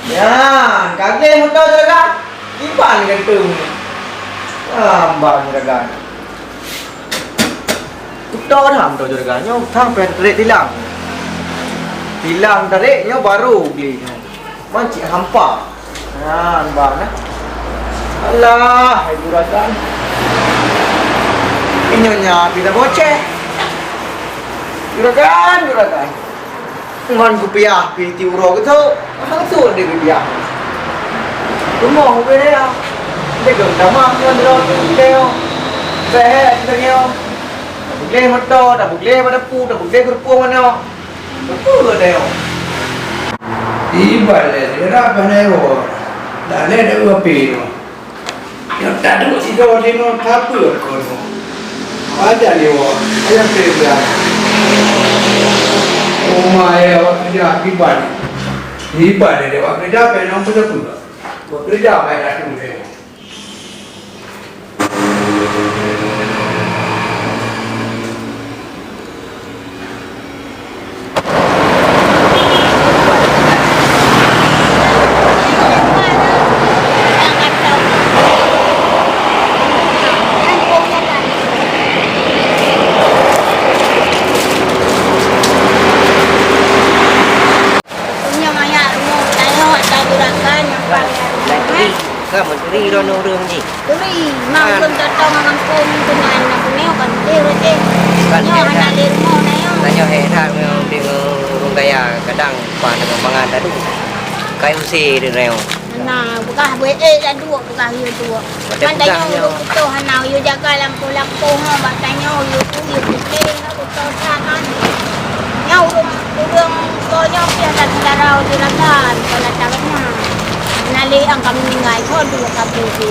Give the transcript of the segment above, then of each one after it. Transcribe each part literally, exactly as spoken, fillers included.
Nyan, ka gleh moto juragan. Kiban gantung. Ah, ban juragan. Kuto dah moto juragan nyoe, tang payah tarék tilang. Tilang tarék nyoe baru gleh nyoe. Man cit hampa. Nyan ban, eh. Alah, hai juragan. Inyoe nya pih taboceh. Juragan, juragan. Ngon kupiah pih ti uroe keutok, langsung di kupiah. Rumoh ubé ya. Degong tamah ngon droe tu deo. Sehat tu deo. Tabugleh moto, tabugleh bak dapu, tabugleh geureupueng manok. Beutôi deo. Iban lé sira pandai woe. Dah lé deuh api tu. Nyang taduek sidroe jinoe tapeuet kon. Pajan iwoe, ayah teuga. Uma ya awak keureuja kiban. Kiban dia awak keureuja, penong pun tapeuet. Bekerja baik ratu dia. Meunyoe manyak rumoh tanyoe ata juragan nyang paléng rumoh, eh. Ka meuturi droeneuh ureueng jih. Turi, ma ureueng tatong ngon gampông keunan na punéh kan teuh rete. Kan nyoe hana lé rumoh tanyoe. Tanyoe hé that ngon ureueng kaya kadang pan ngon mangan tadu. Kai use deuneu. Nah, beukah beuék laduk. Peugah yue tuwoe. Kan tanyoe ureueng putôh hana yue jaga lampôh-lampôh nyoe bak tanyoe yue tu yue pike nyoe putôh that kan. Nyoe ureueng, ureueng ko nyoe pih ata syedara juragan, kon ata gobnyan. Hana lé nyang ka meuninggai, soe duek ka beubi.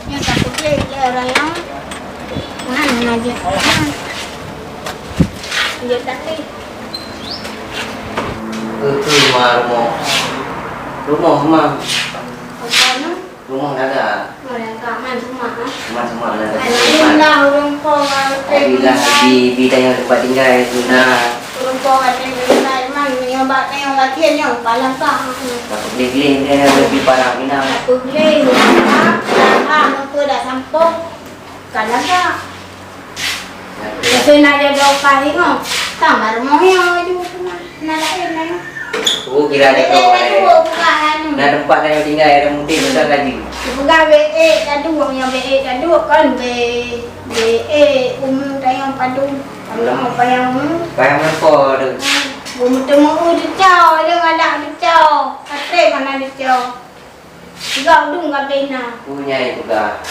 Nyoe tapeugléh lé ureueng nyan. Nyan, nyan jeuet. Jeuet tapi. Beutôi ma rumoh. Rumoh ma. Apa na? Rumoh naga. Oh, naga. Man seumah, ha? Man seumah naga. Alhamdulillah, ureueng po. Alhamdulillah, bi, bi tanyoe teumpat tinggai tu na. Ureueng po watèe tinggai man, nyoe bak tanyoe watèe nyoe palang ka. Ka peugleh-gleh dia lebih parah bina. Ka peugleh, ha? Dah ha, muka dah sampok. Ka lagak. Biasa na jaga upah ingat. Tambah rumoh nyoe laju. Na laén na. Oh, kira dia eh, tu, eh, eh. Bukan. Na tempat tanyoe tinggai, ada mudik besar lagi. Bukan be eh, tadu, yang be eh, tadu kan be, be eh, umum tanyoe padum. Kalau payang umum. Payang apa tu? Hmm. Umum temu, oh, dicau, ada ngadak dicau. Katre mana dicau? Tiga udung ka bina. Punya itu ka.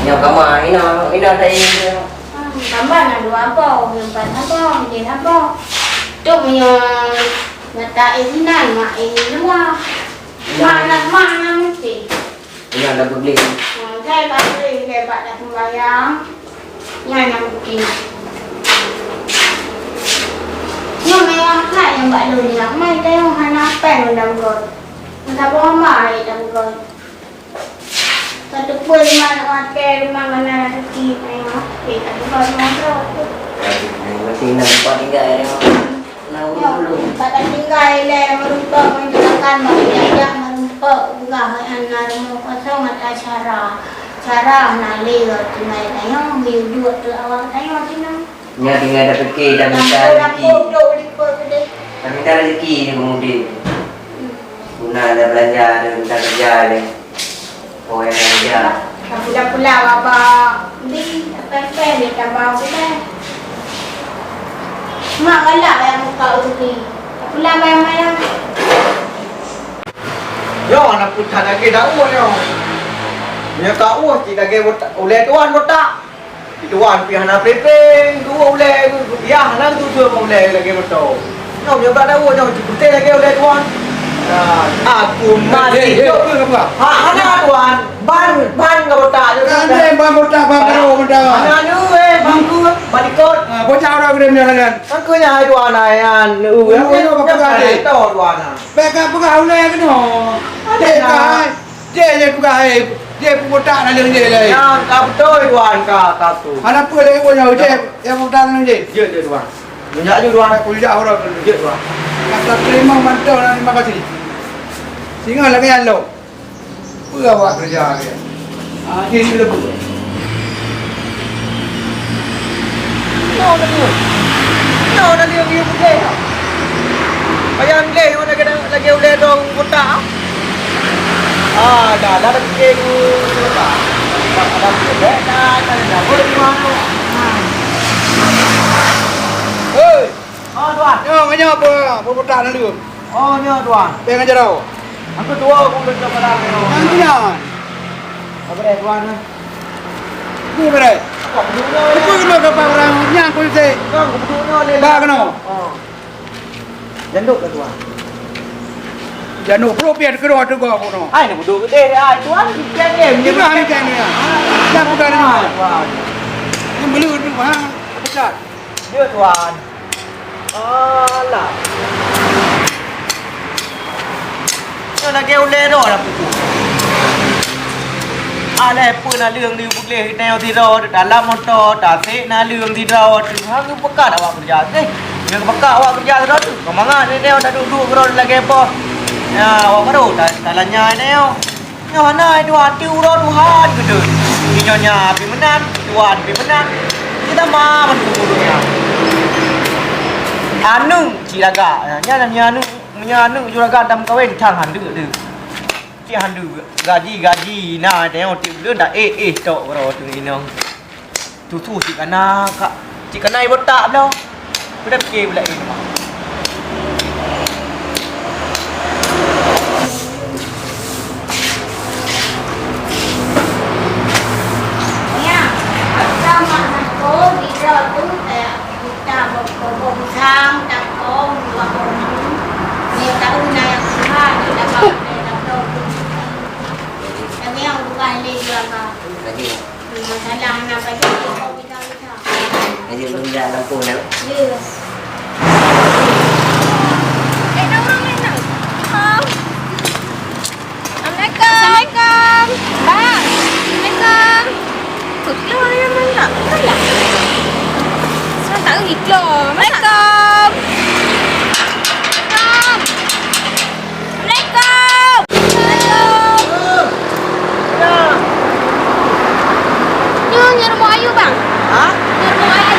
Nyoe kama ina, ina tadi. Hmm, tambah na dua apa, empat apa, lima apa. Tu punya mata air sinan, mak air luar. Ina. Mak nak, mak nak mesti. Ina dah beli. Hmm, saya tak beli, saya bak dah sembahyang. Nyan nyang bukti. Nyoe mewah that nyang bak lôn nyoe. Mai tayong hana péng undang goe. Meusaboh hamba hai undang goe. Ka teupeu lima aneuk watèe, lima hana raseuki tayong. Eh, ka teupeu lima droe. Berarti enam tempat tinggal ya. Nyoe, ka tatinggai lé meurumpok ngon juragan, bak jajak meurumpok, peugah nyan na rumoh kosong ata syedara. Syedara hana lé tinggai tanyoe, geuyue duek teuk awak tanyoe sinan. Nyoe tinggai tapike dan minta rezeki. Lampôh-lampôh duek likot keudeh. Dan minta rezeki di pemudik. Hmm. Guna ada belanja, ada minta kerja deh. Oh, ya, ya. Tapula-pula baba di, apa-apa di tabang sudah. Mak galak yang muka uji. Tapula mayang-mayang. Nyoe aneuk putan lagèe daun nyoe. Nyoe ka ueh cit lagèe botak, ulèe tuan botak. Tuan pih hana pepeng, dua ulèe, yah hana tujuh ulèe lagèe moto. Nyoe nyoe bak daun nyoe, putih lagèe ulèe tuan. Nah, aku mati. Eh, eh, eh, apa, apa? Ha, hana tuan. Ban, ban ka botak je. Kan, eh, ban botak, ban baru, botak. Hana nu, eh, bangku, balikot. Ah, bocah orang gede punya kan? Bangku nya hai tuan, hai, an, nu, oh, ya, apa, apa, apa, apa, apa, tuan. Bèk ka peugah ulèe keunoe. Ada dek lah. Kai, dek je peugah hai. Jeh peubutak naleueng jeh lé. Nyan ka beutôi, Tuan, ka, ka tu. Hana peue lé, Ibu, nyoe, jeh, ya peubutak naleueng jeh. Jeuet, jeuet, Tuan. Meunyoe aju, Tuan. Aku jak orang dulu. Jeuet, Tuan. Kata terima mantong dan terima kasih. Singoh lagèe nyan lom. Peue awak keureuja lagèe nyan? Ah, jih ni leubeh. Nyoe na lé. Nyoe na lé, nyoe putih. Payah lé, nyoe lagèe, lagèe ulèe dong buta. Ah, dah, dah, dah putih tu, buta. Dah, dah, dah, dah, dah, dah, boleh di mana? Hei! Oh, Tuan. Nyoe, nyoe, bu-, bu-, buta na lé. Oh, nyoe, Tuan. Pèng aja dah. Aku dua, aku udah coba dah. Nyan, nyan. Apa deh, Tuan? Ni beureh. Kok dulu? Ibu kena ke orang nyang kulit. Kau dulu ni. Ba kena. Oh. Janduk ke, Tuan? Janduk, bro, biar kena tegur aku, no. Hai, nak duduk gede, hai, Tuan. Biar dia. Dia dah ni, dia ni. Dia bukan ni. Tuan. Ni beli tu, ha? Pecat. Ya, Tuan. Alah. Nyoe lagèe ulèe droe lam buku. Alah, peue naleueng di bugleh nyoe sidroe dalam moto, tasek naleueng sidroe tu. Ha, geupeugah awak keureuja teuh. Geupeugah awak keureuja sidroe tu. Keumangat nyoe taduek-duek keudroe lagèe boh. Ya, awak baru ta-, talanya nyoe. Nyoe hana, Tuhan, ti uroe Tuhan keudeh. Nyoe nya pi meunan, Tuhan pi meunan. Kita ma ban guru dunia. Aneuk cit lagak. Nyan, nyan aneuk, nyan aneuk juragan tam kawen thang handeuk tu. Cit handeuk gaji, gaji na tengok ti buleuen dak eh, eh tok uroe tu inong. Tutoe cit kana ka, cit kana iboh tak bloe. Peue dak pike bulak nyoe. Ya, asal mak sangko di bloe tu, eh, kita boh-boh pisang, tangkong, dua boh. Ni tahu na yang susah, ni dapat, eh, dapat. Tapi yang bukan ni juga, Kak. Lagi. Masalah anak baju, kau kita, kita. Lagi belum jalan pun, ya? Ya. Eh, ada orang lain tau. Assalamualaikum. Assalamualaikum. Bang. Assalamualaikum. Kok keluar yang mana? Bukan lah. Saya tak reti keluar. Assalamualaikum. Assalamualaikum. Assalamualaikum. Assalamualaikum. Nyoe, nyoe rumoh Ayu, Bang. Ha? Nyoe rumoh Ayu.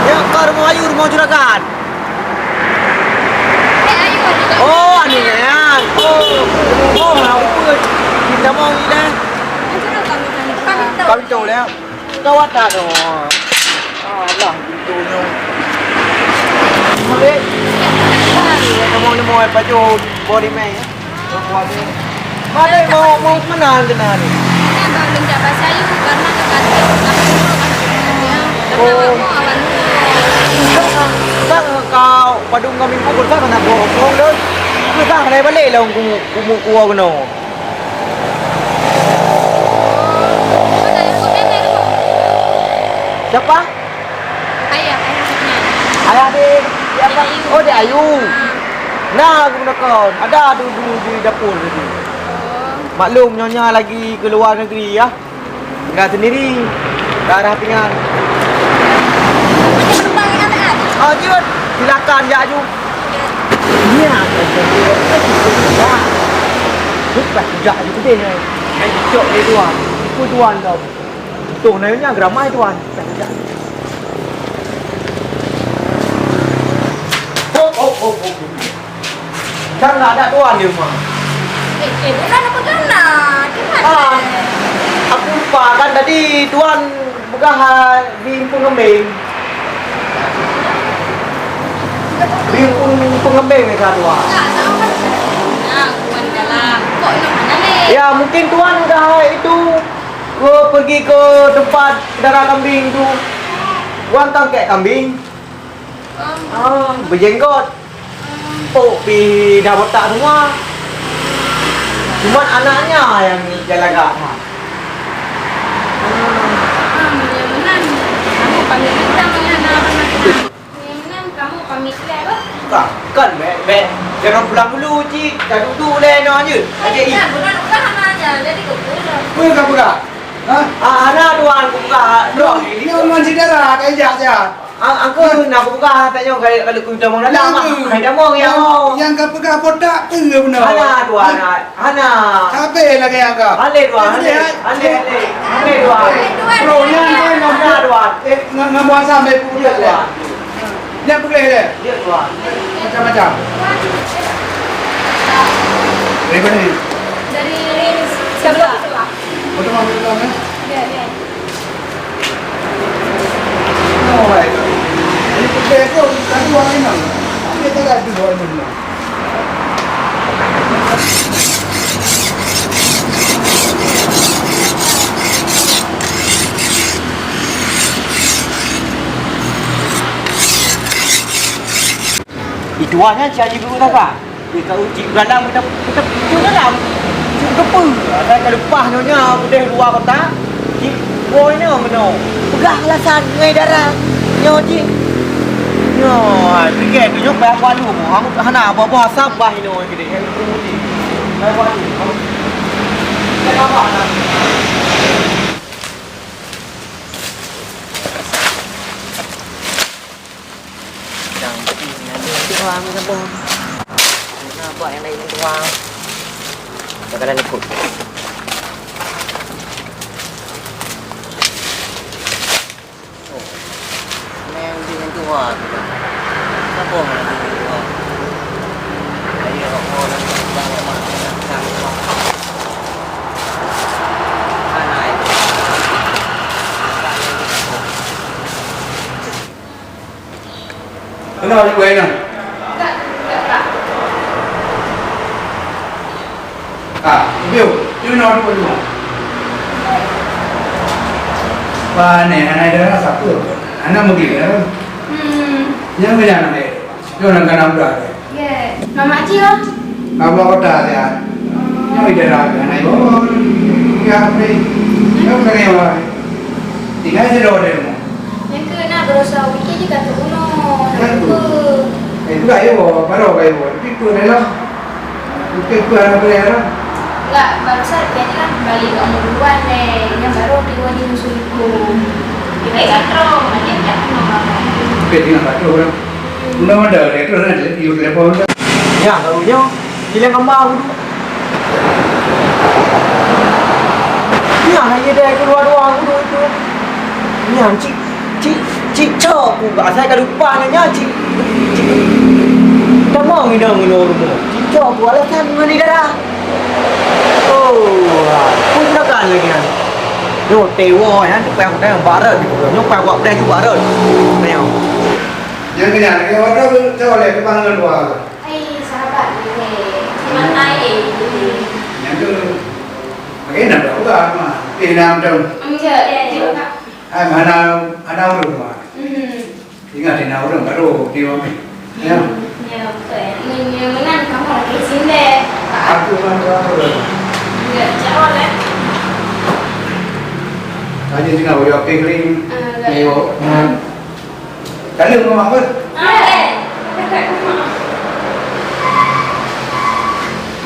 Ya, ka rumoh Ayu, rumoh juragan. Eh, Ayu, Ayu. Oh, aneuk nyan. Oh, oh, mau pun. Kita mau ni dah. Kami tahu dah. Gawat that nyoe. Alah, pintoe nyoe. Mari. Nemu-nemu ai pajoh body meh. Mari mau, mau meunan keunan. Oh. Bang, kau padum kami pukul sana nak bohong, bohong dah. Kita nak balik lah, kumu, kumu, kuwa kena. Siapa? Ayah, ayah Sofyan. Ayah di, di apa? Ayah Ayu. Oh, di Ayu. Ha. Nah, aku nak kau. Ada dulu di dapur tadi. Oh. Maklum, nyonya lagi ke luar negeri, ya. Tinggal sendiri. Ke arah pinggan. Macam penumpang yang katakan? Oh, jut. Silakan, jak Ayu. Ni ah, bukan jak je tu deh. Hai cok dia tuan. Apa tuan tau? Tuh, nanya geramai tuan. Hop, hop, hop, hop. Kan tak ada tuan di rumah. Eh, eh, bukan apa kena. Cuman Ah, aku lupa kan tadi tuan peugah, ah, di Empun Kembeng. Di Empun, Empun Kembeng ni kan, wah. Ya, mungkin tuan dah itu ke, pergi ke tempat darah kambing tu. Tuan kan kek kambing. Ah, berjenggot. Oh, pi dah botak semua. Cuma anaknya yang galak-galak. Kamu pamit dulu, Bang. Kan, bek, bek. Jangan pulang dulu, cik. Dah duduk leh, no, je. Aje, ih. Peue ka peugah? Ha? Ah, hana, Tuan, kupeugah. Nyoe, nyoe ngon syedara ka ijak siat. Ah, aku na kupeugah, tanyoe kali, kali kutamong dalam, ah. Hai tamong, ya, nyang, nyang ka peugah botak peue bunoe? Hana, Tuan, hana. Sabe lagèe nyan ka. Hana, Tuan, hana. Hana, hana. Hana, Tuan. Bro, nyan, nyan, nyan. Hana, Tuan. Eh, ngan, ngan buasa sampai pukul. Iya, Tuan. Nyan peugleh lé. Ya, Tuan. Macam-macam. Dari mana ni? Dari Sabah. Betul, betul, betul, ya? Ya, ya. Oh, baik. Ini peugleh tu, tadi orang ini. Ini tak ada dua orang ini. Itu awaknyan si Haji Guru Taka. Dia ka uji dalam, kita, kita pintu dalam. Cuk keupeu. Asai ka leupah nyonya udeh luwa kota. Cit boh nyoe meunoe. Peugah alasan ngon dara. Nyoe cit. Nyoe, pikir tu nyoe payah kualu. Hana boh-boh asam bah inoe gede. Payah kualu. Dang pih nyan dua meusaboh. Meunan bak nyang laén dua. Kadang-kadang ikut. Oh. Meunan dengan dua tu dah. Saboh lagi dengan dua. Ayo, oh, nak pegang lemak, nak pegang lemak. Mana itu? Keunoe di buet nyoe. Ah, piôh. Keunoe di buet nyoe. Pane hana ada rasa pun. Hana mungkin ya. Hmm. Nyang kena nak. Nyoe nang kana muda. Ye. Mama Acil. Kamoe kota siat. Nyoe idara keuhai boh. Ya, hei. Nyoe keuhai boh. Tinggai sidroe deh. Nyang keu na baroesa ubit jih ka teubunoe. Kan tu. Eh, tu dah ayo boh, baru ka ayo boh. Tapi peue dah lah. Bukan peue hana boleh lah. Enggak, baroesa ubit jih kan balik ka umur duluan deh. Nyang baru tiba di musuh itu. Kita ikut terus, nanti tak kena. Oke, tinggal satu orang. Mula-mula dia terus kan, dia telepon. Nyan, baru nyoe, hilang gambar aku tu. Nyan, hanya dia keluar dua aku tu, tu. Nyan, cik, cik, cik cok aku. Asai ka lupa nyan, cik, cik. Tamong hidang ngon rumoh. Cik cok aku, alasan ngon ni darah. Oh, pun tekan lagi kan. Nyoe, tewo nyan, tu payah, payah barat. Nyoe, payah buat payah juga barat. Nyoe. Nyang keunyan lagèe wadoe, coba lé keubangon dua. Hai, sahabat, ni, ni. Terima kasih. Nyang tu, lagèe na dua mah. Eh, na macam. Enggak, ya, juga. Hai, mana, ada ureueng mah. Mhm. Ingat, na ureueng baru di rumah. Ya. Ya, betul, ya. Ni, ni, meunan kamu lagi sini. Aku kan dua ureueng. Enggak, jauh, ya. Hanya tinggal udah kering. Ah, enggak. Ayo. Ka lheueh meu'ah beuh?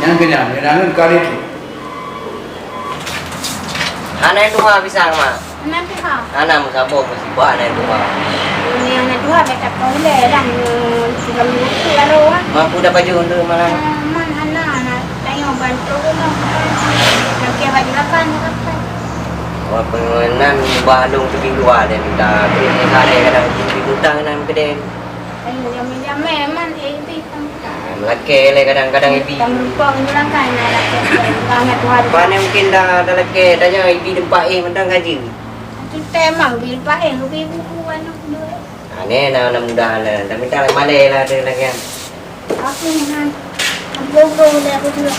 Nyang keunyan, nyan kali tu. Hana tuha pisang, Mak. Hana tuha? Hana meusaboh meusiba hana tuha. Nyang hana tuha, bèk takong lé dah, tinggai minggu tu lalu, ah. Mampu dah pajoh untuk malam. Ah, man hana, hana. Tanyoe ban trok rumah. Lakèe bak juragan, juragan. Wah, peue nan ubah lôn teubiet luwa deh, mita. Tapi mita deh kadang teubiet utang nan keudè. Tanyoe jamé-jamé man, eh, ibi tam. Ah, meulakèe lé kadang-kadang ibi. Tam lupa juragan, na lakèe. Bangat Tuhan. Pane mungkin dah, dah lakèe, tanya ibi teumpat eh, mantong gaji. Itu temang, ibi teumpat eh, ibi buku, anu, dua. Ha, nyan na, na muda na. Tapi tak malèe lah ada lagi kan. Aku ni kan. Aku belum dah aku juga.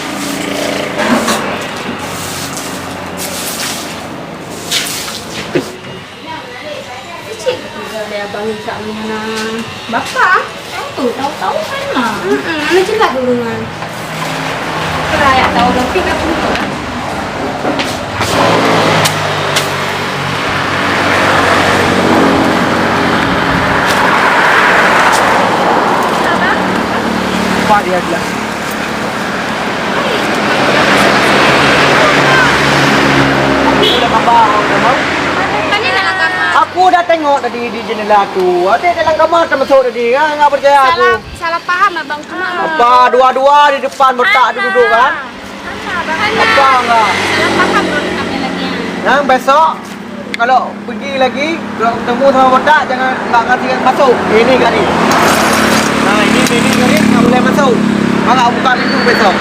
Cik, ada abang minta mana? Bapa? Tahu tu, tahu-tahu kan mah. Hmm, mana jelas dulu kan. Kalau ayah tahu lebih kat sini. Pak dia bilang. Tengok tadi di jendela tu. Ada dalam kamar termasuk tadi. Ha, enggak percaya aku. Salah, salah paham abang cuma. Apa dua-dua di depan botak tu duduk kan? Hana, hana. Apa enggak? Salah paham dulu kami lagi. Yang besok kalau pergi lagi, kalau ketemu sama botak jangan enggak kasih masuk. Ini kali. Nah, ini, ini kali enggak boleh masuk. Malah buka pintu besok.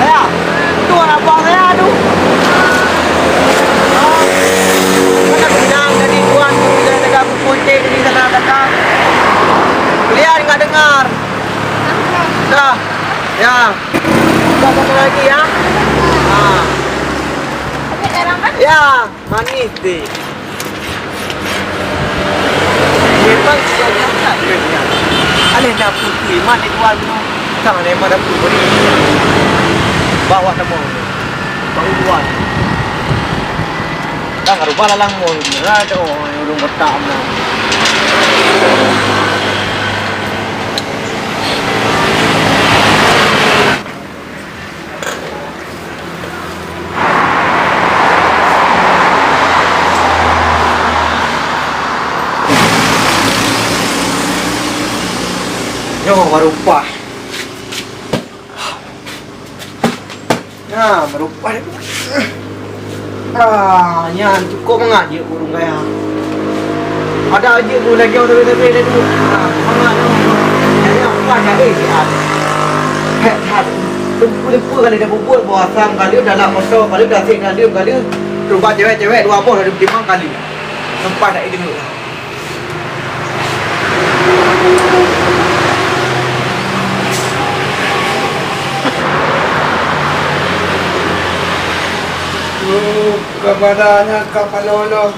Saya, itu anak buah saya tu. Ha? Mana bilang jadi tuan tu, bila jaga kumpul teh di sana kata. Kalian enggak dengar. Dah. Ya. Buka satu lagi ya. Ha. Ya. Manis deh. Memang sudah biasa dia ni. Aleh dah putih, mat di luar tu. Tang aleh mat dah putih. Bawa nama. Baru luar. Dah rumah lalang mo. Ada orang bertak mo. Nyoe baru paih. Nah, baru paih. Ah, nyan cukôp mangat jeuet ureueng kaya. Ada jeuet ureueng lagèe sabe-sabe laju. Ah, mangat nyoe. Nyan, nyan, kuat that, eh, siat. Hek that. Teumpeue-teumpeue kali dah bubuet, boh asam kali, dalam moto kali, dah sek dalam kali. Rubat cewek-cewek dua boh dah dimang kali. Leupah that itu. Oh, kepadanya kapal lolo.